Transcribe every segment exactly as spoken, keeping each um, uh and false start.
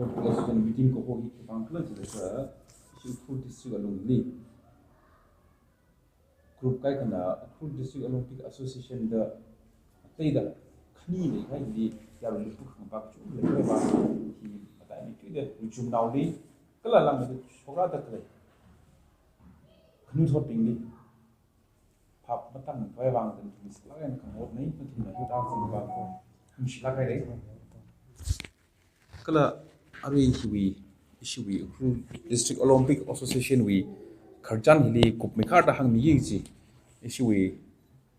Olympic Association meeting kaho hi khipāng khala jilaga, ishi Ukhrul District alungli group kaikhana Ukhrul District Olympic Association da ateida khani leikahai hili yaruili pukhangapak chungda leikahai va hi mataimei tuida richumnaoli kala langda shokrāda khalei khanuithotbingli phap matāngkhavai vang nathumli saklāk eina khamahotnei, nathumna hi tākhangapak kho. Ningshilāk haira. Kala arui hiwui, ishiwui Ukhrul District Olympic Association wui khararchan hili kupmeikharda hāngmiki kaji, ishiwui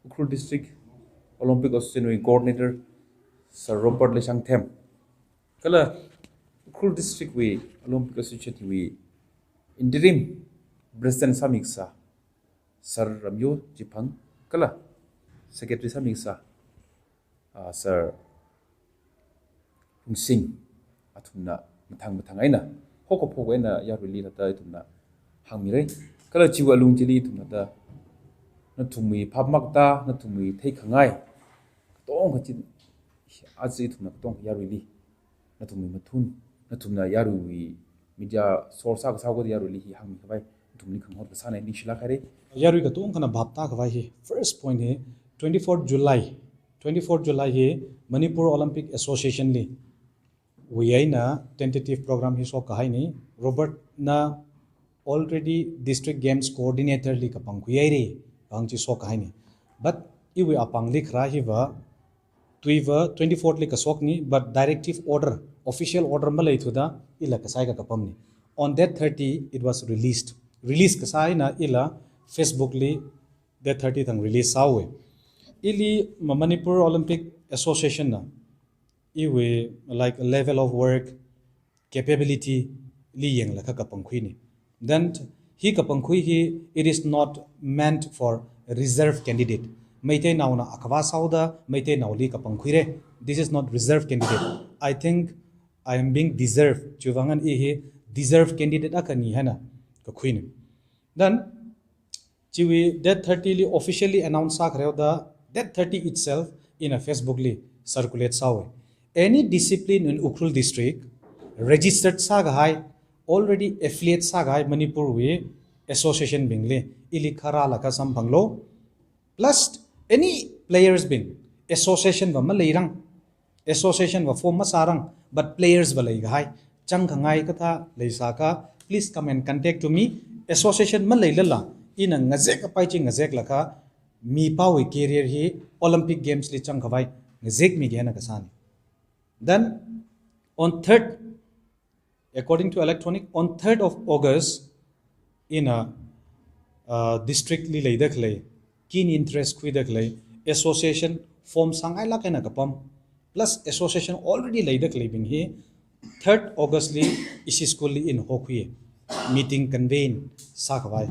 Ukhrul District Olympic Association wui Coordinator Sir Robert Leishangthem, kala Ukhrul District wui Olympic Association wui Interim President sāmikasā Sir Ramyo Chiphang, kala Secretary sāmikasā, ah, Sir Rungsing, athumna mathang mathang eina, haokaphok eina yaruili thāda ithumna hāngmirai. Kala chiwui alung chili ithumna thāda, nathumwui phap makatā, nathumwui theikhangai katonga chi, aja ithumna katonga yaruili, nathumwui mathun, nathumna yaruiwui media source sākasā kho da yaruili hi hāngmikhavai, nathumli khangahot kasāna, ningshilāk haira. Yarui katongkhana phap tākhavai hi, first point hi, twenty-fourth July, twenty-fourth July hi Manipur Olympic Association li wui eina tentative program hi shokkahaina. Robert na already District Games Coordinator li kapangkhui haira, kahāng chi shokkahaina. But iwui apāngli kharā hiva, tuiva twenty-fourth li kashokna, but directive order, official order maleithuda ila kasai kakapamna. On date thirty, it was released. Release kasā eina ila Facebook li date thirty thang release sāhaowa. Ili Ma-, Manipur Olympic Association na iwui, like, level of work, capability li yanglaga kapangkhuina. Then hi kapangkhui hi, it is not meant for reserve candidate. Meiteinaona akhava sāhaoda Meiteinaoli kapangkhuira. This is not reserve candidate. I think I am being deserved. Chiwui vang eina i hi deserve candidate akhana haina kakhuina. Then chiwui date thirty li officially announce sākhareoda, date thirty itself ina Facebook li circulate sāhaowa. Any discipline in Ukhrul district registered sākahai, already affiliate sākahai Manipur wui association bingli ili kharālaga samphanglu. Plus any players bing, association va maleirang, association va form masārang, but players va leikahai, changkhangai kathā leisākha, please come and contact to me. Association maleilala, ina ngazek kapai chi ngazeklaga, mipāwui career hi Olympic Games li changkhavai ngazekmiki haina kasāna. Then on third, according to electronic, on third of August, ina, uh, district li leida khalei, keen interest khuida khalei, association form sāngailāk eina kapam, plus association already leida khaleibing hi, third August li ishi school li ina hokhuiya, meeting convene sākhavai.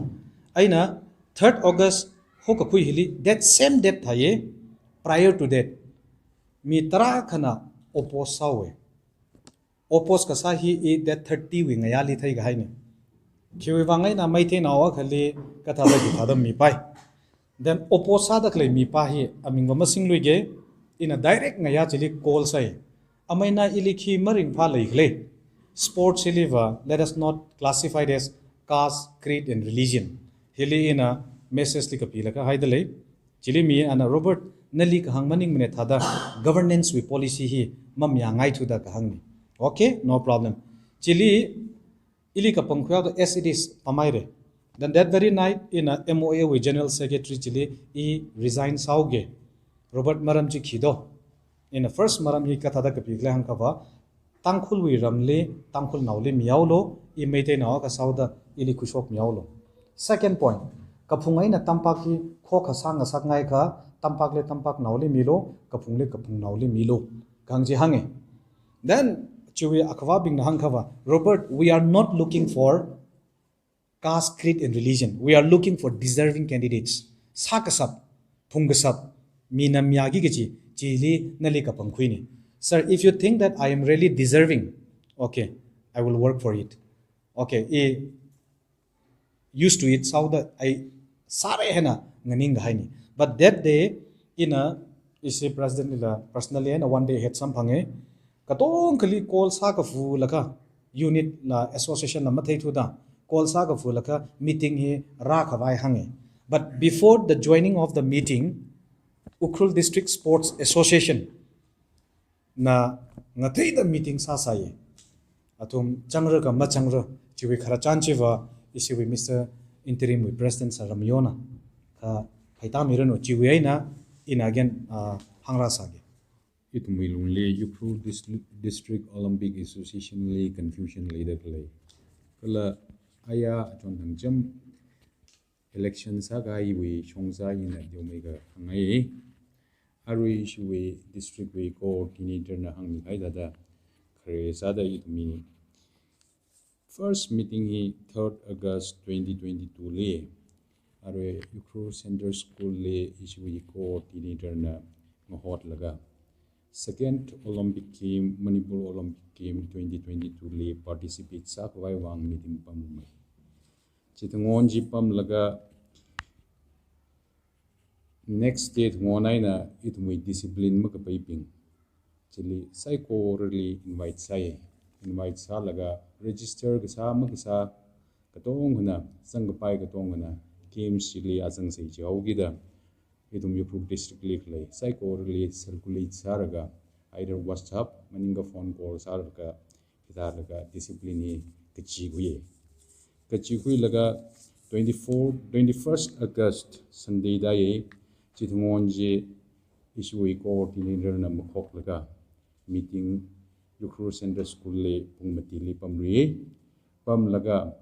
Eina third August hokakhui hili, that same date thāya, prior to that, mi tarākhana oppose sāhaowa. Oppose kasā hi i date thirty wui ngayāli theikahaina. Khiwui vang eina Meiteinao akhali kathāda hithāda mipai. Then oppose sāda khalei mipā hi aming va masingluiga, ina direct ngayā chili call sāi. Amei na ili khi maringphā leikhala. Sports hili va, let us not classify it as caste, creed and religion. Hili ina message li kapilaga haida lei. Chili mi ana, "Robert, nali kahāng maningmana thāda governance wui policy hi mamayāngaithuda kahāngna." Okay, no problem. Chili ili kapangkhuihaoda as it is pamhaira. Then that very night, ina M O A wui General Secretary chili i resign sāhaoga. Robert, maram chi khi do? Ina first maram hi kathāda kapikhala hāngkhava, Tangkhulwui ramli, Tangkhulnaoli mihaolu, i Meiteinao akha sāhaoda ili khuishokmihaolu. Second point, kaphung eina tampak hi khokkha sāngasakngaikha, tampakli tampaknaoli milu, kaphungli kaphungnaoli milu, kahāng chi hānga. Then chiwui akhavabingna hāngkhava, "Robert, we are not looking for caste, creed and religion. We are looking for deserving candidates." Sākashap, phungkashap, mina mayāki kaji, chili nali kapangkhuina. "Sir, if you think that I am really deserving, okay, I will work for it." Okay, i used to it sāhaoda i sāra haina nganingkahaina. But that day, ina ishi president lila personally eina one day ahead samphanga. Katongkhali call sākavulaga, unit la association la matheithuda call sākavulaga meeting hi rākhavai hānga. But before the joining of the meeting, Ukhrul District Sports Association na ngateida meeting sāsāya. Athum changra ka machangra, chiwui khararchan chiva ishiwui Mister Interim wui President Sir Ramayona kha phaitāmiranu, chiwui eina ina again, ah, hāngrāsāga. Ithumwui lungli Ukhrul Dis-, District Olympic Association li confusion leida khalei. Kala aya achon thangcham election sākahaiwui shongza ina teomeikha hāngngai. Arui ishiwui district wui coordinator na hāngmikahai thāda, khare sāda ithumwui first meeting hi third August twenty twenty-two li, arui Ukhrul Central School li ishiwui coordinator na ngahotlaga, Second Olympic Game, Manipur Olympic Game twenty twenty-two li participate sākhavai vang meeting pammi. Chithāngon chi pamlaga next day thāngon eina ithumwui discipline makapaibing chili saikorali invite sāya. Invite sālaga register kasā makasā katongkhana, zangkapai katongkhana games chili azangsa jihaokida, ithum Ukhrul district li khalei saikorali circulate sālaga, either WhatsApp maningakha phone call sālaga, hithālaga discipline hi kachikhuiya. Kachikhuilaga twenty-four, twenty-first August Sunday tāya, chithāngon chi ishiwui coordinator na makhoklaga meeting Ukhrul Central School li pung matili pamri. Pamlaga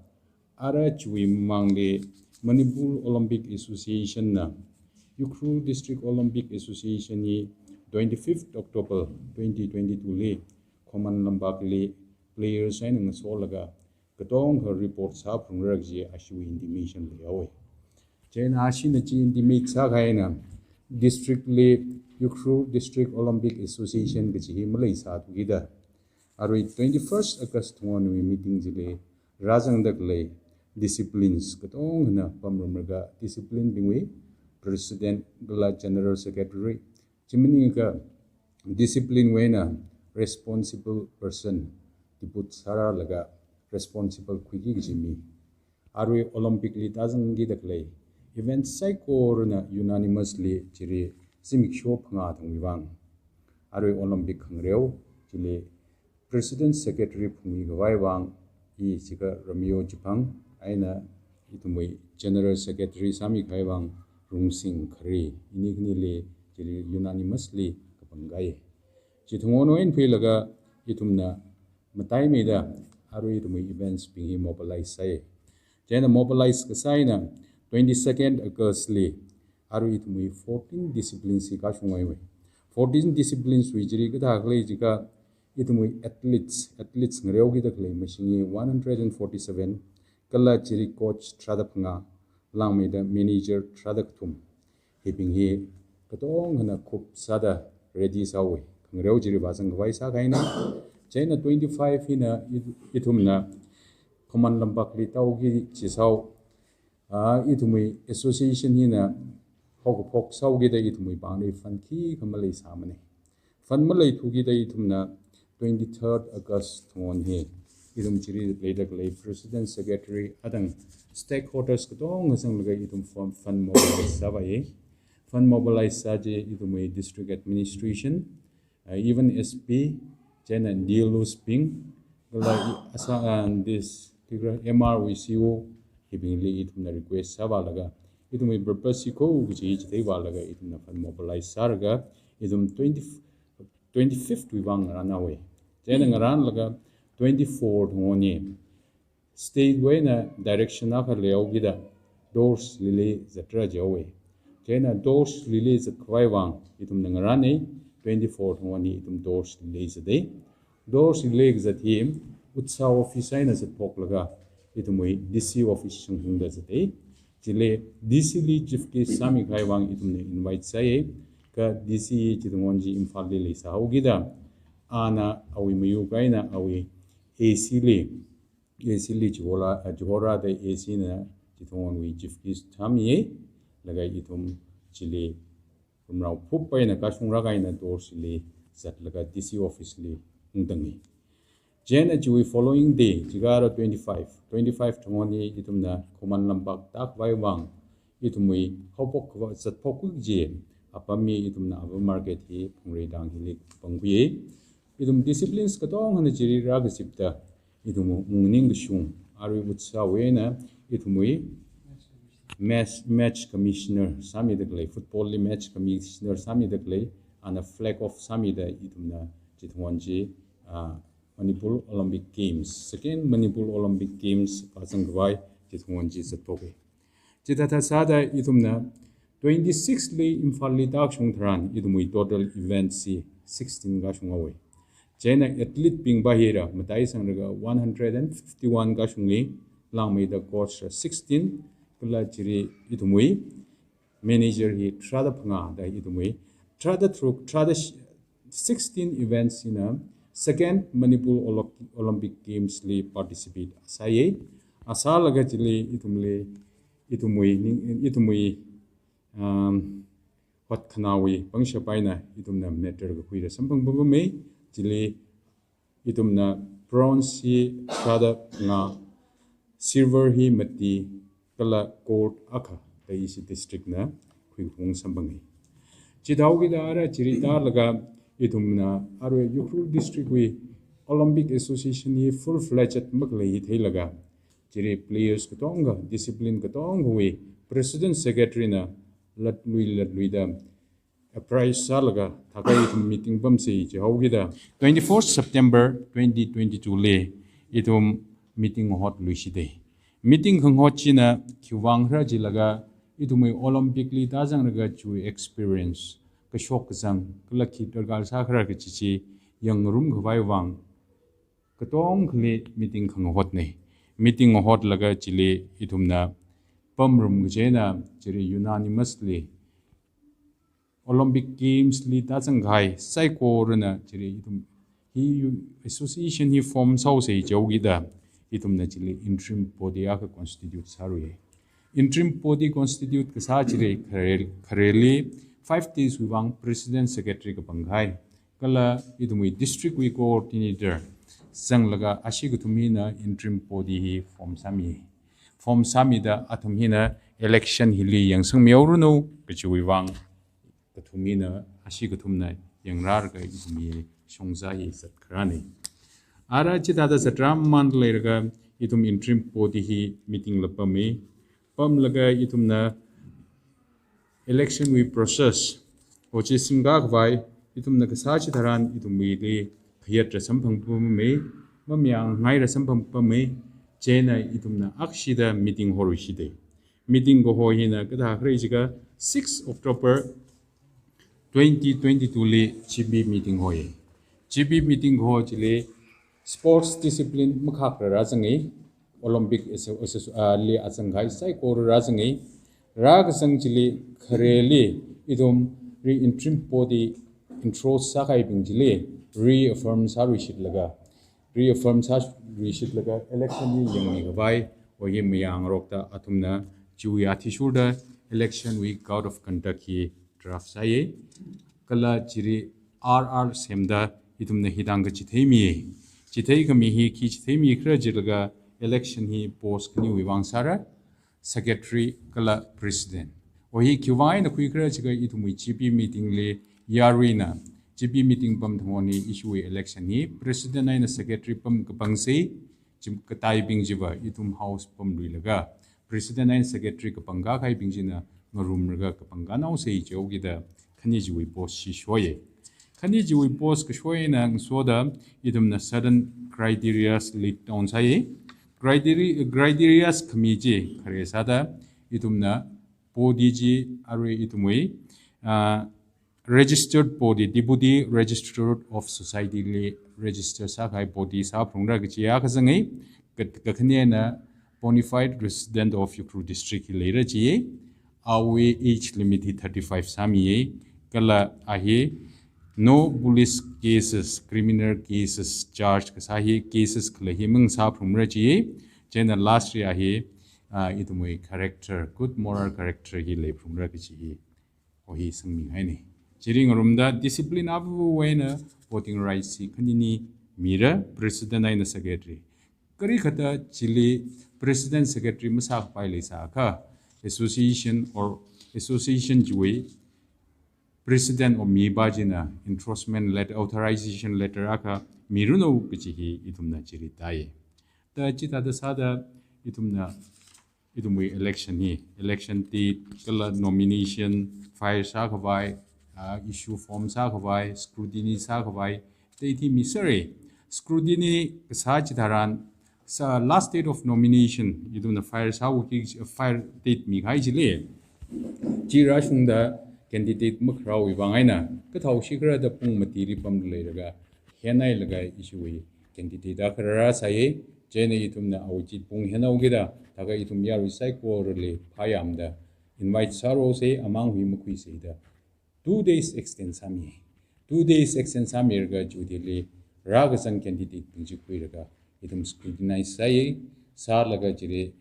ara chiwui mamangli Manipur Olympic Association na Ukhrul District Olympic Association hi twenty-fifth October twenty twenty-two li Khuman Lampak li players eina ngasolaga katongkha report sāphungra kaji ashiwui intimation leihaowa. Chieina ashina chi intimate sākahai eina district li Ukhrul District Olympic Association kaji hi maleisāthukida, arui twenty-first August thāngonwui meeting chili rāzangda khalei disciplines katongkhana pamrumlaga, discipline bingwui president kala general secretary, chi maningakha discipline wui eina responsible person depute sārālaga responsible khuiki kaji mi. Arui Olympic li tāzangkida khalei event saikorana unanimously chili zimiksho phangā thangwui vang, arui Olympic khangareo chili President Secretary phungmikhavai vang, i chikha Romeo Chiphang, eina ithumwui General Secretary sāmikahai vang Rungsing Khare, ini khanili chili unanimously kapangkahai. Chithāngon eina phuilaga ithumna mataimeida arui ithumwui events bing hi mobilize sāya. Chieina mobilize kasā eina twenty-second August li arui ithumwui fourteen disciplines hi kashung haowa. Fourteen disciplines wui chili kathā khalei jiakha ithumwui athletes, athletes ngareokida khalei mashing hi one hundred and forty-seven, kala chili coach tharāda phangā, langmeida manager tharāda kathum. Hibing hi katongkhana khup sāda ready sāhaowa. Khangareo chili vāzangkhavai sākahai eina. Chieina twenty-five hina i-, ithumna Khuman Lampak li tāhaoki kaji sāhao. Ah, ithumwui association hina haokaphok sāhaokida ithumwui pāngli fund khikha maleisāmana. Fund maleithukida ithumna twenty-third August thāngon hi ithum chili leida khalei President Secretary adang stakeholders katonga zanglaga ithum fund, fund mobilize sāvāya. Fund mobilize sā chi ithumwui district administration, uh, even S P, chieina D L Os bing, kala i-, asa, uh, this, tikra M R wui C O, hibingli ithumna request sāvālaga, ithumwui purpose hi kho kaji chitheivālaga ithumna fund mobilize sālaga, ithum twenty, twenty-fifth wui vang ngarānhaowa. Chieina ngarānlaga twenty-four thāngon hi state wui eina direction akha leihaokida Dorj Lily zatra jihaowa. Chieina Dorj Lily zatkhavai vang ithumna ngarāna, twenty-four thāngon hi ithum Dorj Lily zata. Dorj Lily kazat hi Utsa office eina zatphoklaga ithumwui D C office shangphungda zata. Chili D C li chief guest sāmikahai vang ithumna invite sāya. Kha D C chithāngon chi Imphal li leisāhaokida, ana awui mayuk eina awui A C li, A C li chihorā, ah, chihorāda A C na chithāngonwui chief guest sāmiya, laga ithum chili rumrao phup eina kashungra eina Dorj Lily zatlaga D C office li ungtangi. Chieina chiwui following day, chikha ara twenty-five, twenty-five thangoni ithumna Khuman Lampak tākhavai vang, ithumwui haophok khavai zatphok khuiki kaji apam hi ithumna Upper Market hi Phungreitang hili pangkhui. Ithum disciplines katonga hina chili rākazipda, ithum ungning kashung, arui utsa wena, ithumwui match, match commissioner sāmida khalei, football li match commissioner sāmida khalei, ana flag off sāmida ithumna chithongon chi, ah, Manipur Olympic Games, second Manipur Olympic Games pāzang khavai chithongon chi zatphoke. Chithāda sāda ithumna twenty-six li Imphal li tākashung tharan ithumwui total events hi sixteen kashung haowe. Chieina athlete bing pā hira mataisanglaga one hundred and fifty-one kashungi, langmeida coach ra sixteen, kala chili ithumwui manager hi tharāda phangā da ithumwui, tharāda tharuk, tharāda sh-, sixteen events hina second Manipur Olymp-, Olympic Games li participate sāye. Sālaga chili ithumli, ithumwui, ning-, ithumwui, um, hotkhanaowui pangshap eina ithumna medal kakhuira samphang pamei. Chili ithumna bronze hi tharāda phangā, silver hi mati, kala gold akha da ishi district na khuiphung samphangi. Chithāhaokida ara chili tālaga ithumna arui Ukhrul district wui Olympic Association hi full-fledged makhalei hi theilaga, chili players katonga, discipline katongawui president secretary na latlui latluida apprise sālaga thākha ithum meeting pamsei jihaokida twenty-fourth September twenty twenty-two li ithum meeting hotluishide. Meeting khangahot china khiwui vang khala jilaga ithumwui Olympic li tāzanglaga chiwui experience, kashok kazang, kala khi darkar sākhala kaji chi yangngarum khavai vang katongali meeting khangahotne. Meeting ngahotlaga chili ithumna pamrum kaji eina chili unanimously Olympic Games li tāzangkahai saikorana chili ithum hi association hi form sāhaosei jihaokida ithumna chili interim body akha constitute sāluiye. Interim body constitute kasā chili khare-, khareli five days wui vang president secretary kapangkahai, kala ithumwui district wui coordinator zanglaga ashi kathum hina interim body hi form sāmi. Form sāmida athum hina election hili yangsangmihaoranu kajiwui vang kathum hina, ashi kathumna yangrarlaga ithum hi shongza hi zatkharane. Ara chithāda zatrāmamān leilaga ithum interim body hi meeting la pame. Pamlaga ithumna election wui process, ochi singkakhavai, ithumna kasā chitharan ithumwuili khayatra samphang pamei, mamayang ngaira samphang pamei, chieina ithumna akshida meeting horuishide. Meeting kaho hina kathā khala jiakha six October twenty twenty-two li G B meeting hoi. G B meeting kaho chili sports discipline makhak rāzangi, Olympic asso-, asso-, ah, li azangkahai saikora rāzangi. Rākazang chili khareli ithum re-interim body intro sākahaibing chili reaffirm sāluishitlaga, reaffirm sāluishitlaga election hi yangmikhavai, ohi mayangrokta athumna chiwui athishurda election wui code of conduct hi draft sāye. Kala chili R R semda ithumna hithāng kachitheimiye. Chitheikami hi khi chitheimi khala jilaga election hi post khaniwui vang sāra, secretary kala president. Ohi khiwui vang eina khui khala jiakha ithumwui G B meeting li yaruina, G B meeting pam thangoni ishiwui election hi president eina secretary pam kapangsei, chi-, kataibing chiva ithum house pamluilaga, president eina secretary kapangkakahaibing china ngarumlaga kapangkanaosei jihaokida khani chiwui post hi shoye. Khani chiwui post kashoi eina ngasoda ithumna certain criterias lay down sāye. Criteri-, criterias khami chi khare sāda ithumna body chi arui ithumwui, ah, registered body, Deputy Registrar of Society li register sākahai body sāphalungra kaji akha zange, ka-, kakhanena bona fide resident of Ukhrul District hi leira jiye, awui age limit hi thirty-five sāmiye, kala a hi no police cases, criminal cases charge kasā hi cases khalei hi mang sāphalungra jiye, chieina last year hi, ah, ithumwui character, good moral character hi leiphalungra kaji hi ohi sangmihaine. Chili ngarumda discipline avuwui eina voting rights hi khanini mira, president eina secretary. Kari khata chili president secretary masākapai leisākha, association or association chiwui president or mipa china endorsement letter, authorization letter akha miranu kachi hi ithumna chili tāi. Ta chithāda sāda ithumna, ithumwui election hi, election date kala nomination file sākhavai, ah, issue form sākhavai, scrutiny sākhavai, date hi misāra. Scrutiny kasā chitharan, sā last date of nomination, ithumna file sāwuki, file date mikahai chili, chi rāshungda candidate makharāwui vang eina, kathao shikharada pung matili pamda leilaga, henhailaga ishiwui candidate akha rāsai, chieina ithumna awui chi pung henhaokida, thākha ithum yarui saikorali phāyamda invite sārosa, amang hui makhuisa da two days extend sāmi. Two days extend sāmilaga Judy li rākazang candidate bing chi khuilaga ithum scrutinize sāi, sālaga chili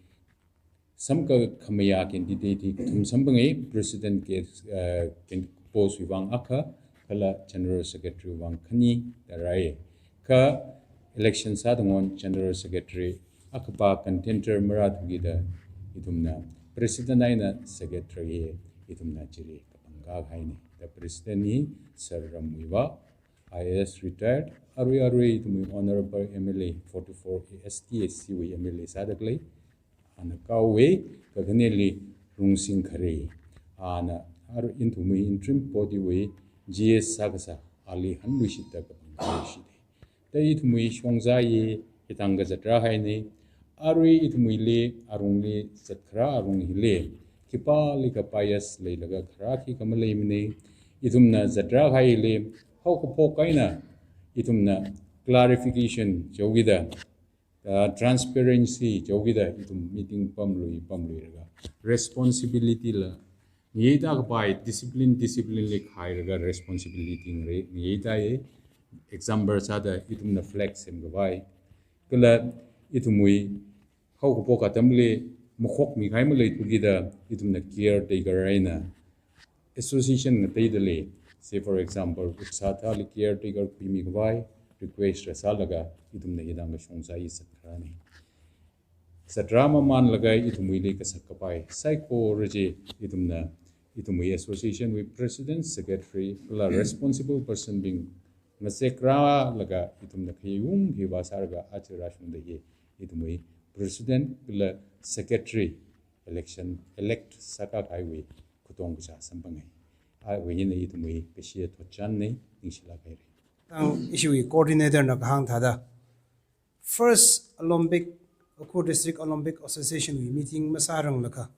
samkakhamaya candidate hi kathum samphanga, president ke, eh, can-, post wui vang akha, kala general secretary wui vang khani da rāi. Kha election sāda ngon general secretary akhapa contender marāthukida ithumna president eina secretary hi ithumna chili kapangkā kahaina. The president hi Sir Ramwiva, I A S retired, arui arui ithumwui honorable M L A forty-four A S T S C wui M L A sāda khalei, ana kahaowa, kakhaneli Rungsing Khare, ana arui ithumwui interim body wui G S sākasā, ali hanluishitda kapangkāluishita. Ta ithumwui shongza hi hithāngkha zatrāhaina, arui ithumwuili, arungli zatkharā arung hili, khipālikha bias leilaga kharā khikha maleimana, ithumna zatrākahai hili, haokaphok eina, ithumna clarification chaokida, ah, transparency chaokida, ithum meeting pamlui, pamluilaga, responsibility la, ngayeida kapai, discipline, discipline li khailaga responsibility ngare, ngayeida ye, example sāda ithumna flag semkhavai, kala ithumwui haokaphok atamli makhokmi kahai maleithukida, ithumna caretaker eina association ngateidali, say for example, Utsathali caretaker khuimikhavai request rāsālaga, ithumna hithāngkha shongza hi zatkharāna. Zatrā mamānlaga ithumwuili kasak kapai saikora chi ithumna, ithumwui association wui president, secretary, kala responsible person bing ngazekrālaga ithumna khayung khiva sālaga aja rāshungda hi ithumwui president kala secretary election elect sākakahaiwui katongkachā samphanga. Awui hina ithumwui kashiya thotchanna, ningshilāk haira. Tang ishiwui coordinator na kahāng thāda, First Olympic, Ukhrul District Olympic Association wui meeting masāranglakha,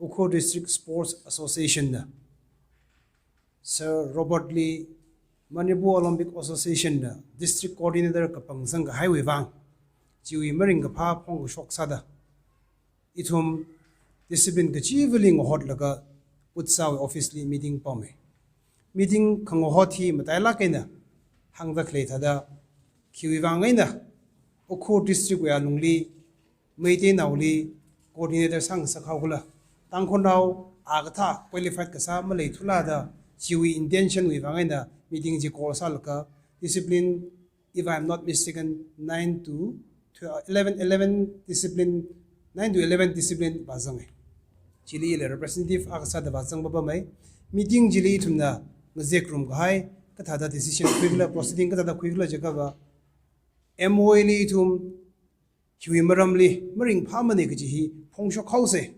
Ukhrul District Sports Association na Sir Robert li Manipur Olympic Association na district coordinator kapangsang kahaiwui vang, chiwui maringkaphā phongkashok sāda, ithum discipline kachivali ngahotlaga Utsa wui office li meeting pama. Meeting khangahot hi matailāk eina hāngda khalei thāda, khiwui vang eina Ukhrul district wui alungli Meiteinaoli coordinator sāngasak haokhala, Tangkhulnao a kathā qualified kasā maleithulada, chiwui intention wui vang eina meeting chi call sālaga, discipline, if I am not mistaken, nine to twelve, eleven, eleven discipline, nine to eleven discipline vāzanga. Chili ila representative akha sāda vāzang papama. Meeting chili ithumna ngazekrum kahai, kathāda decision khuikhala, proceeding kathāda khuikhala jiakhava, M O A li ithum hiwui maramli maringphāmana kaji hi phongshok haosa.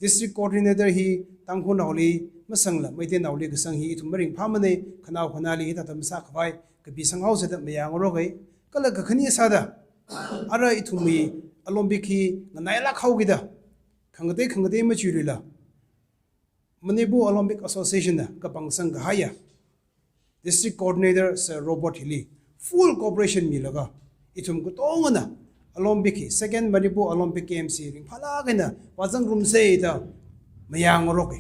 District coordinator hi Tangkhulnaoli masangla Meiteinaoli kasang hi ithum maringphāmana, khanao khanāli hithāda masākhavai kapisang haosa da mayāngaroka. Kala kakhane sāda, ara ithumwui Olympic hi nganailāk haokida, khangatei khangatei machuiluila, Manipur Olympic Association na kapangsang kahaiya District Coordinator Sir Robert hili full cooperation milaga, ithum katongana Olympic hi, Second Manipur Olympic Games hi ringphālāk eina vāzangrumsa da mayāngaroka.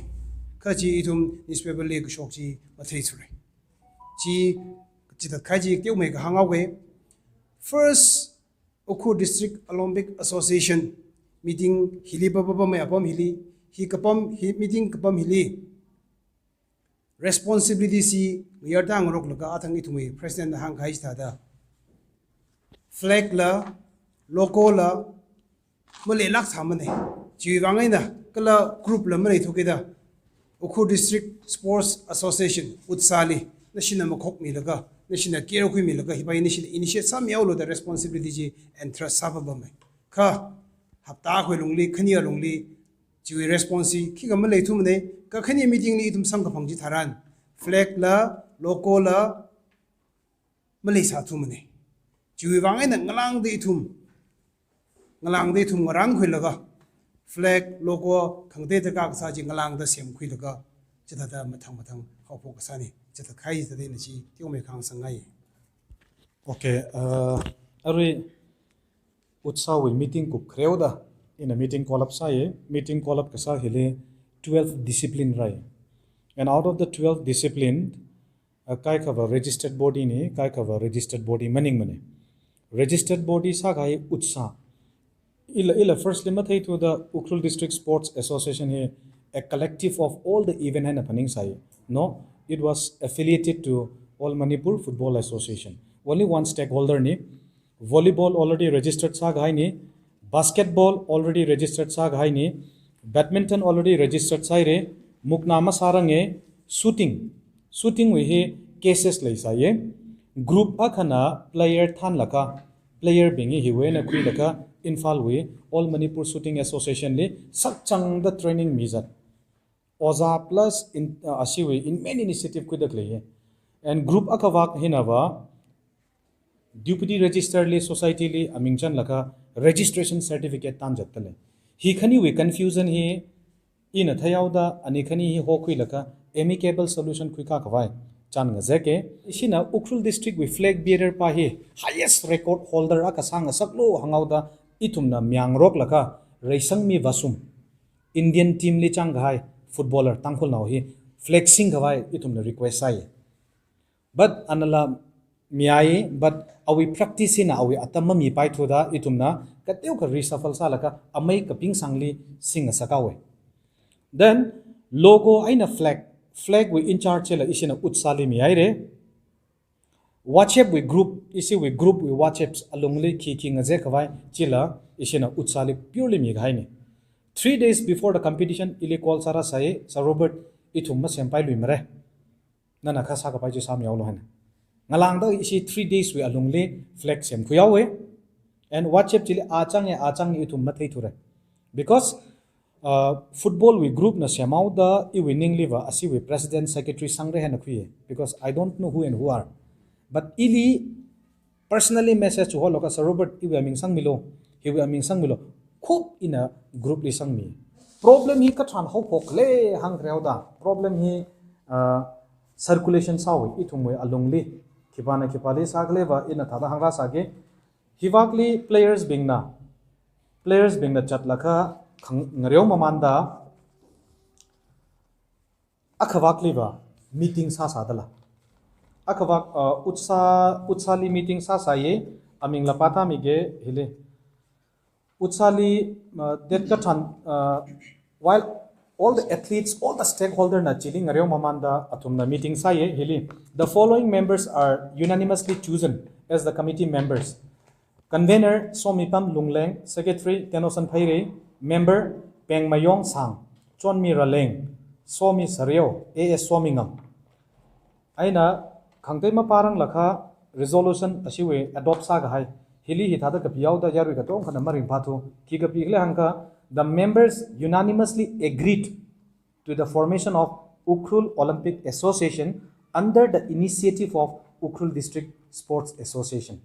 Kha chi ithum newspaper li kashok chi matheithura. Chi, chithāda khai chi teomei kahāng haowa. First Ukhrul District Olympic Association meeting hili papapamei apam hili, hi kapam, hi meeting kapam hili responsibility chi ngayarda ngaroklaga athang ithumwui president na hāngkahai chithāda, flag la, logo la, maleilāk sāmane. Chiwui vang eina, kala group la maleithu kida, Ukhrul District Sports Association, UDSA li, nashina makhokmilaga, nashina care khuimilaga, hiva nashina initiate sāmihaolu da responsibility chi entrust sāpapame. Kha, hapta akhawui lungli, khani alungli, chiwui response chi, khikha maleithumane, kakhane meeting li ithum samkaphang chitharan, flag la, logo la, maleisāthumane. Chiwui vang eina ngalāngda ithum, ngalāngda ithum ngarānkhuilaga, flag, logo, khangatei darkar kasā chi ngalāngda semkhuilaga, chithāda mathang mathang haophok kasāne. Chithākahai chithāda ina chi, teomeikha hāngsangngaiye. Okay, uh, arui UDSA wui meeting kupkhareo da, ina meeting call up sāye, meeting call up kasā hili twelve discipline rai. And out of the twelve discipline, uh, kaikhava registered body ne, kaikhava registered body maningmane. Registered body sākahai UDSA. Ila, ila firstly matheithuda Ukhrul District Sports Association hi a collective of all the event haina phaningsai. No, it was affiliated to All Manipur Football Association. Only one stakeholder ne, volleyball already registered sākahai ne, basketball already registered sākahai ne, badminton already registered sāhaire, mukna masārange, shooting, shooting wui hi cases leisaiye, group akhana player thanlaga, player bing hi hiwui eina khuilaga, Imphal wui All Manipur Shooting Association li sakchangda training mizat. Oja plus in, uh, ashiwui in main initiative khuida khaleiye. And group akhavak hinava, deputy register li society li aming chanlaga registration certificate tanjat dalei. Hi khaniwui confusion hi ina theihaoda ani khani hi hokhuilaga amicable solution khuikakhavai chān ngazeke. Ishina Ukhrul District wui flag bearer pa hi highest record holder akha sāngasaklu hānghaoda ithumna miyangroklaga reisangmi vasum Indian team li chāngkahai footballer Tangkhulnao hi flag singkhavai ithumna request sāi. But anala miyai, but awui practice hina awui atam mamipaithuda ithumna kateokha reshuffle sālaga amei kapingsangli singngasakhaowe. Then logo eina flag, flag wui in charge la ishina UDSA li mihaire. WhatsApp wui group, ishiwui group wui WhatsApp alungli khi khi ngazekkhavai chila ishina UDSA li purely mikahaine. Three days before the competition ili call sārāsai, Sir Robert, ithum masempailuimare. Nana kha sākapai chi sāmihaolu haina. Ngalāngda ishi three days wui alungli flag semkhuihaowe. And WhatsApp chili achang e achang ithum matheithure. Because, uh, football wui group na semhaoda iwui ningliva ashiwui president secretary sangre haina khuiye. Because I don't know who and who are. But ili personally message chuhologa, Sir Robert, iwui aming sangmilu, hiwui aming sangmilu, khup ina group li sangmi. Problem hi katharan haophokle hāngkhareo da. Problem hi, uh, circulation sāhaowe ithumwui alungli. Khipāna khipāli sākhaleva ina thāda hāngrāsāke. Hivakli players bingna, players bingna chatlakha khang-, ngareo mamanda, akhavakliva meeting sāsādala. Akhavak, uh, UDSA, UDSA li meeting sāsāye, amingla pātāmige hili. UDSA li, uh, date katharan, uh, while all the athletes, all the stakeholder na chili ngareo mamanda athumna meeting sāye hili. The following members are unanimously chosen as the committee members. Convener, Somipam Lungleng, Secretary, Tenosan Phairei, Member, Pengmayong Sang, Chonmi Raleng, Somi Sareo, A S Somingam. Eina, khangatei mapāranglakha resolution ashiwui adopt sākahai. Hili hithāda kapihaoda yarui katongkhana maringphāthu. Khi kapi khala hāngkha, the members unanimously agreed to the formation of Ukhrul Olympic Association under the initiative of Ukhrul District Sports Association.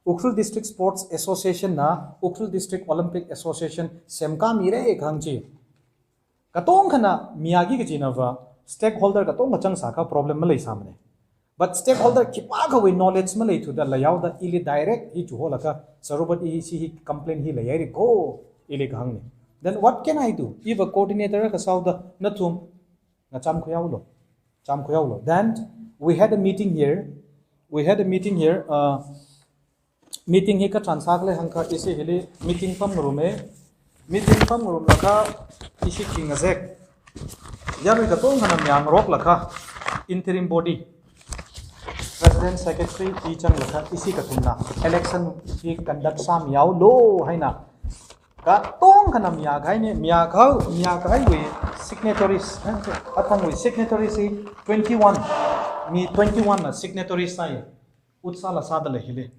Ukhrul District Sports Association na Ukhrul District Olympic Association semkāmire kahāng chi. Katongkhana miyaki kajinava stakeholder katongkha changsākha problem maleisāmane. But stakeholder khipākhawui knowledge maleithuda leihaoda ili direct hi chuholaga, Sir Robert, ishi hi complaint hi leihaire ko, ili kahāngne. Then what can I do? Iva coordinator kasāhaoda nathum ngachamkhuihaolu. Chamkhuihaolu. Then we had a meeting here. We had a meeting here. Uh, meeting hi katharan sākhala hāngkha ishi hili meeting pamngarume. Meeting pamngarumlakha ishi khi ngazek. Yarui katongkhana miyangroklakha interim body. President Secretary hi changlaga ishi kathumna election hi conduct sāmihaolu haina katongkhana miyakahaina, miyakahai, miyakahaiwui signatories, eh, athongwui signatories hi twenty-one, mi twenty-one na signatories sāi. UTSA la sādalei hili.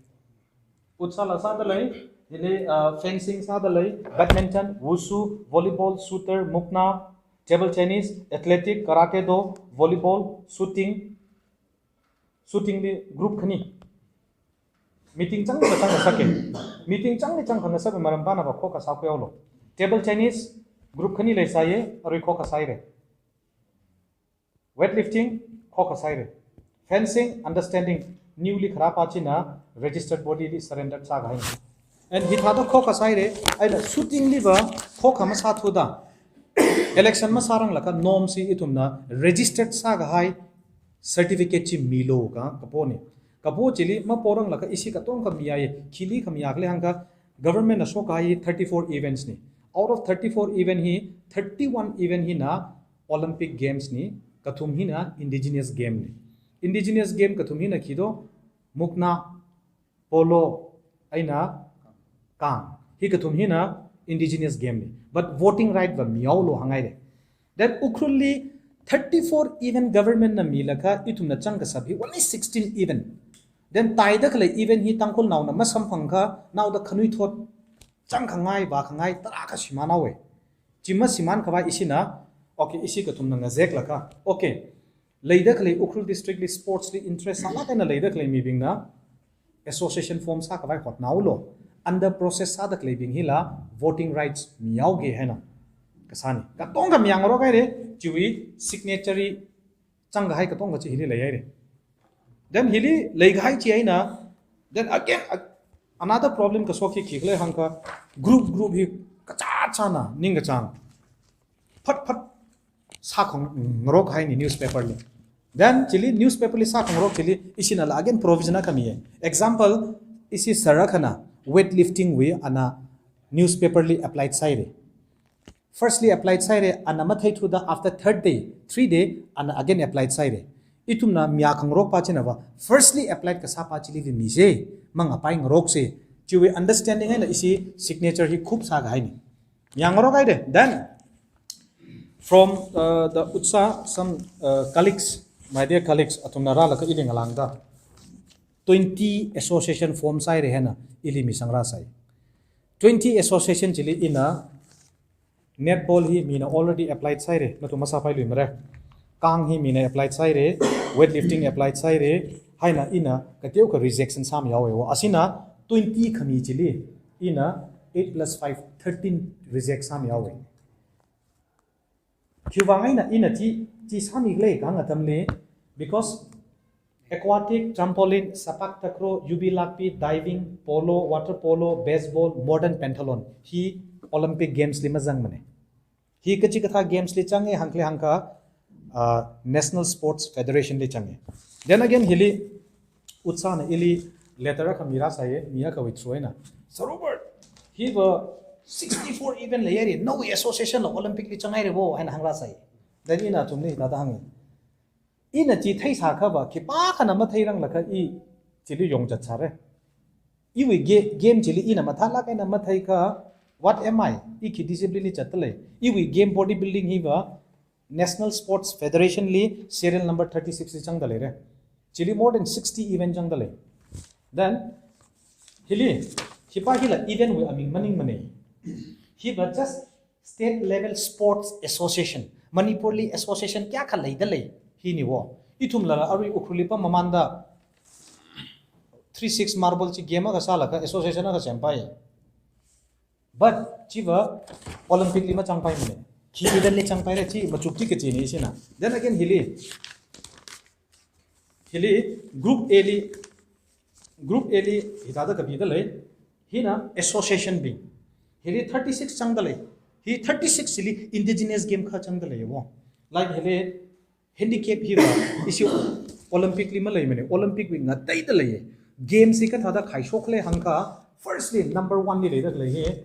UTSA la sādalei, hili, uh, fencing sādalei, badminton, wushu, volleyball, shooter, mukna, table tennis, athletic, karate do, volleyball, shooting, shooting li group khani. Meeting changli chang kasāke. Meeting changli chang khangasāwui maram pānava khokha sākhuihaolu. Table tennis group khani leisāya, arui khokha sāhaira. Weightlifting khokha sāhaira. Fencing understanding newly kharāpā china registered body li surrender sākahaina. And hithāda khokha sāhaira, eina shooting liva khokha masāthuda. Election masāranglakha norms hi ithumna registered sākahai certificate chi milu ka, kapo ni. Kapo chili maporanglakha ishi katongkha miyai, khili kha miya khala hāngkha government na shokahai thirty-four events ni. Out of thirty-four event hi, thirty-one event hina Olympic Games ni, kathum hina indigenous game ni. Indigenous game kathum hina khi do, mukna, polo, eina kang. Hi kathum hina indigenous game ni. But voting right va mihaolu hānghaira. Then Ukhrul li thirty-four event government na milaga ithumna chang kasāp hi only sixteen event. Then taida khalei event hi Tangkhulnaona masamphangkha naoda khanuithot chang khangai, vā khangai, tarākha shimānhaowa. Chi mashimān khavai ishina, okay, ishi kathumna ngazeklaga, okay, leida khalei Ukhrul district li sports li interest sālāk eina leida khalei mibingna association form sākhavai hotnāhaolu. Under process sāda khaleibing hila voting rights mihaoki haina kasā ni. Katongkha miyangarok haira, chiwui signatory changkahai katongkha chi hili leihaira. Then hili leikahai chi eina, then again, a-, another problem kashok hi khi khala hāngkha group group hi kachāchāna ningkachāng phat phat sākhangarok haini newspaper li. Then chili newspaper li sākhangarok chili ishina la again provision akha miya. Example, ishi sir akhana weightlifting wui ana newspaper li applied sāhaira. Firstly applied sāhaira, ana matheithuda after third day, three day, ana again applied sāhaira. Ithumna miyakhangarokpā chinava, firstly applied kasāpā chiliva mise, mangapaingarokse, chiwui understanding eina ishi signature hi khup sākahaini. Miyangarok haida. Then, from, uh, the UTSA, some, uh, colleagues, my dear colleagues, athumna rālaga ili ngalāngda twenty association form sāhaira hina ili misangrāsai. Twenty association chili ina netball hi mina already applied sāhaira, nathum masāpailuimara. Kang hi mina applied sāhaira, weightlifting applied sāhaira, haina ina kateokha rejection sāmihaowa. Ashina twenty khami chili ina eight plus five, thirteen reject sāmihaowa. Khiwuivang eina ina chi, chi sāmikhala kahāng atamli, because aquatic, trampoline, sepak takraw, yubi lakpi, diving, polo, water polo, baseball, more than pentathlon hi Olympic Games li mazangmana. Hi kachikathā games li changa hāngkhala hāngkha, uh, National Sports Federation li changa. Then again, hili UTSA na ili letter akha mirāsai, mi akhawui through eina. Sarovar, hiva sixty-four event leihaira, nawui association la Olympic li changhaira bo, haina hāngrāsai. Then ina athumli hithāda hānga. Ina chi theisākhava, khipākhana matheiranglakha i chili yongzat sāra. Iwui ga-, game chili ina mathālāk eina matheikha, what am I? I khi discipline li zatdalei. Iwui game bodybuilding hiva, National Sports Federation li serial number thirty-six li changda leira. Chili more than sixty event changda lei. Then, hili, hipa hila event wui aming maningmana. Hiva just State Level Sports Association. Manipur li association kayākha leida lei. Hini wo. Ithumla arui Ukhrul li pam mamānda three six marble chi game akha sālaga association akha sempai. But chiva Olympic li machangpaimana. Khi event li changpaira chi machukti kachina ishina. Then again hili, hili group A li, group A li hithāda kapida lei. Hina association bing. Hili thirty-six changda lei. Hi thirty-six chili indigenous game kha changda lei wo. Like hili handicap hiva ishi Olympic li maleimana, Olympic wui ngateida lei. Games hi kathāda khaishok khala hāngkha, firstly, number one li leida lei hi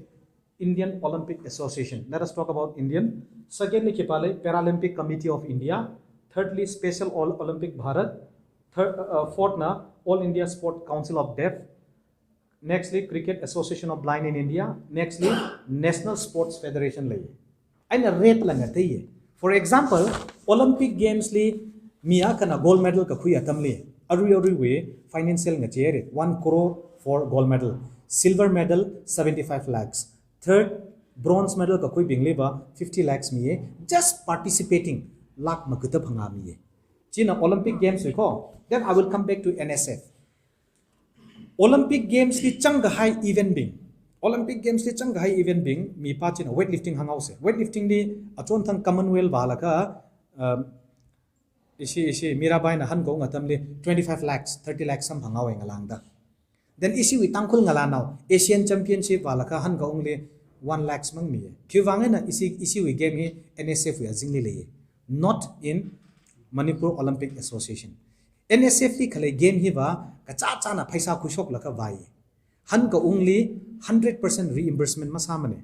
Indian Olympic Association. Let us talk about Indian. Secondly, khipā lei, Paralympic Committee of India. Thirdly, Special Ol-, Olympic Bharat. Third, uh, fourth na All India Sport Council of Deaf, nextly Cricket Association of Blind in India, nextly National Sports Federation lei. Eina rate la ngateiya. For example, Olympic Games li mi akhana gold medal kakhui atamli, arui aruiwui financial ngachei rate, one crore for gold medal, silver medal seventy-five lakhs, third bronze medal kakhuibingliva fifty lakhs miya, just participating lakh makuta phangā miya. China Olympic Games wui ko. Then I will come back to N S F. Olympic Games li changkahai event bing. Olympic Games li changkahai event bing, mi pa china weightlifting hānghaosa. Weightlifting li achonthang Commonwealth vālaga, um, ishi, ishi, Mirabai na hankaung atamli twenty-five lakhs, thirty lakhs samphanghaowa ngalāngda. Then ishiwui Tangkhul ngalānao, Asian Championship vālaga hankaungli one lakhs mang miya. Khiwuivang eina ishi, ishiwui game hi N S F wui azingli leiya. Not in Manipur Olympic Association. N S F li khalei game hiva kachāchāna pheisā khuishoklaga vāya. Hankaungli hundred percent reimbursement masāmana.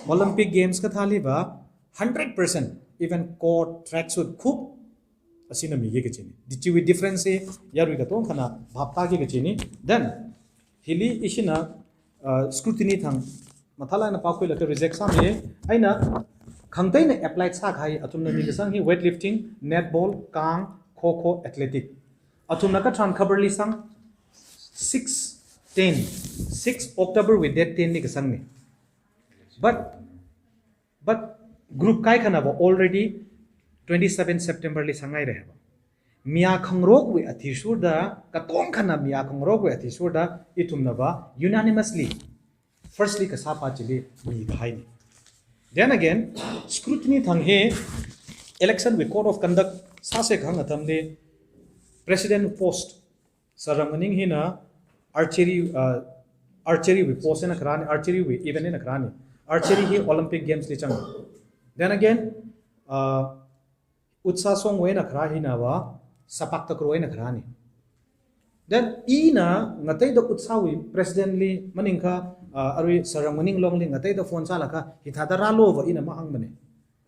Olympic Games kathāliva hundred percent, even coat, tracksuit, khup, ashina miki kachina. Di chiwui difference hi yarui katongkhana bhap tāki kachina. Then hili ishina, uh, scrutiny thang mathālāk eina pākhuilaga reject sāmiya. Eina khangateina applied sākahai athumna mikasang hi weightlifting, netball, kang, kho kho, athletic. Athumna katharan Khabarli sang six ten, six October wui date ten li kasangna. But, but group kaikhanava already twenty-seven September li sanghaira haiva. Mi akhangarokwui athishurda, katongkhana mi akhangarokwui athishurda, ithumnava unanimously firstly kasāpa chili mikahaina. Then again, scrutiny thang hi election wui code of conduct sāsa kahāng atamli president post Sir Ramnganing hina archery, uh, archery wui post eina kharāna, archery wui event eina kharāna. Archery hi Olympic Games li chang. Then again, uh, Utsa Songwui eina kharā hinava sepak takraw eina kharāna. Then ina ngateida Utsa wui president li maningakha, uh, arui Sir Ramnganing longli ngateida phone sālaga hithāda rāluva ina mahāngmana.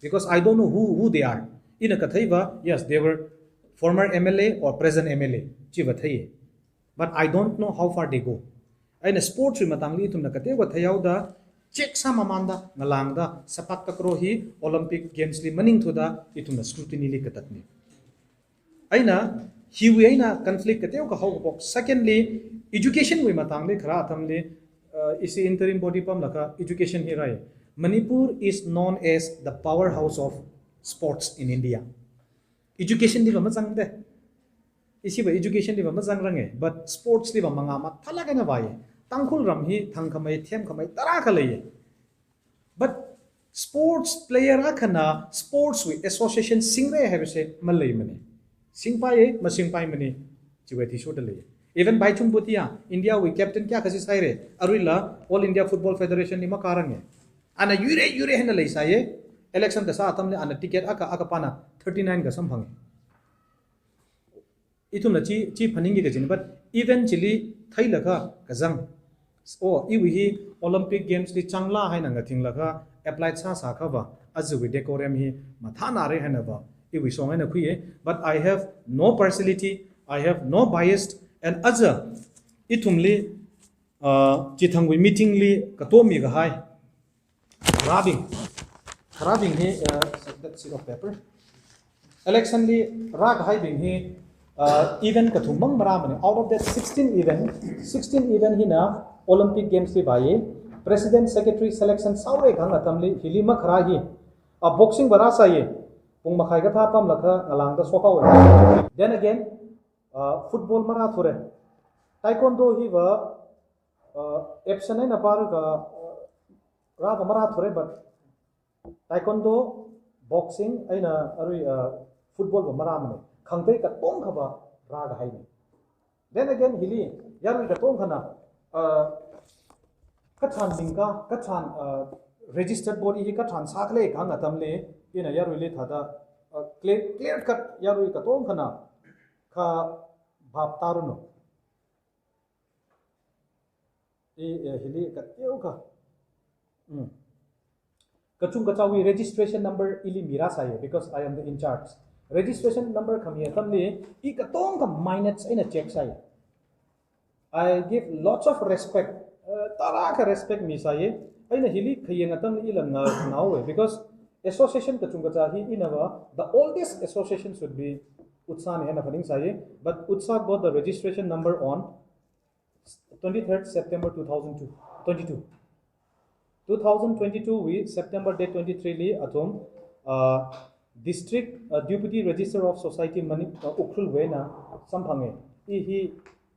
Because I don't know who, who they are. Ina katheiva, yes, they were former M L A or present M L A. Chiva thei. But I don't know how far they go. Eina sports wui matangli ithumna kateokha theihaoda, check sāmamānda, ngalāngda, sepak takraw hi Olympic Games li maningthuda, ithumna scrutiny li katatna. Eina, hiwui eina conflict kateokha haokaphok. Secondly, education wui matangli kharā atamli, uh, ishi interim body pamlaga education hi rāi. Manipur is known as the powerhouse of sports in India. Education liva mazangda. Ishiva education liva mazangranga, but sports liva mangā mathālāk eina vāya. Tangkhul ram hi thangkhamei, themkhamei tarākha leiya. But sports player akhana sports wui association singra haivase maleimana. Singpaiya, masingpaimana. Chiwui athishurda leiya. Even Bhaichung Bhutia, India wui captain kayākha sāhaira, aruila All India Football Federation li makāranga. Ana yurei, yurei haina leisāya. Election kasā atamli ana ticket akha, akhapana thirty-nine kha samphanga. Ithumna chi, chi phaningki kachina, but eventually theilaga kazang. Oh, iwui hi Olympic Games li changla haina ngathinglaga applied sāsākhava, ajawui decorum hi mathānāra hainava, iwui shong eina khuiya. But I have no partiality, I have no bias, and aja ithumli, uh, chithangwui meeting li katomikahai kharābing. Kharābing hi, uh, that sheet of paper. Election li rākahaibing hi, uh, event kathum mang marāmana. Out of that sixteen event, sixteen event hina Olympic Games li vāya. President, secretary selection sāhaora kahāng atamli hili makharā hi, uh, boxing va rāsāya. Pung makhai kathā pamlaga ngalāngda shokhaowa. Then again, uh, football marāthura. Taekwondo hiva, uh, absent eina pāraga, uh, rāva marāthura, but taekwondo, boxing eina arui, uh, football va marāmana. Khangatei katongkhava rākahaina. Then again, hili yarui katongkhana, uh, katharan ningkā, katharan, uh, registered body hi katharan sākhala kahāng atamli, ina yaruili thāda, uh, clear, clear cut yarui katongkhana kha bhap tāranu. I, eh, hili kateokha. Hmm. Kachungkachāwui registration number ili mirāsāya, because I am the in charge. Registration number khami atamli, i katongkha minutes eina check sāya. I give lots of respect. Uh, tarākha respect misāya. Eina hili khayang atamli ila nganaowa because association kachungkha hi inava, the oldest association should be UDSA na hina phaningsāya. But UDSA got the registration number on twenty-third September two thousand two, twenty-two. Two thousand twenty-two wui September date twenty-three li athum, uh, District, uh, Deputy Registrar of Society Mani-, uh, Ukhrul wui eina samphanga. I hi,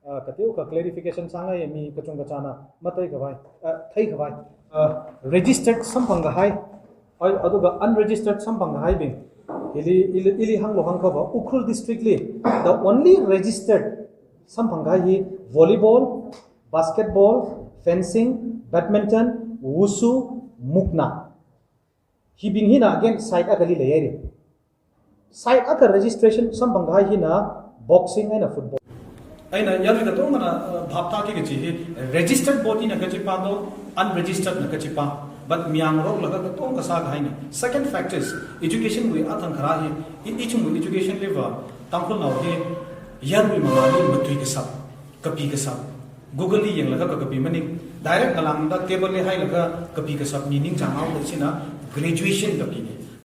uh, kateokha clarification sāngaiya mi kachungkha china matheikhavai, uh, theikhavai. Uh, registered samphang kahai, uh, aduga unregistered samphang kahaibing. Ili, ili, ili hānglu hāngkhava, Ukhrul District li, the only registered samphang kahai hi volleyball, basketball, fencing, badminton, wushu, mukna. Hibing hina again side akhali leiya. Side akha registration samphang kahai hina boxing eina football. Eina yarui katongana, uh, bhap tāki kachi hi registered body na kachipa do, unregistered na kachipa. But miyangroklaga katongkha sākahaina. Second fact is, education wui athang kharā hi, i, ichungwui education liva, Tangkhulnao hi, yarui mangāli matui kashap, kapi kashap. Google li yanglaga kakapi maning. Direct ngalāngda table li hailaga kapi kashap ni ningchānghaoda china graduation kapina.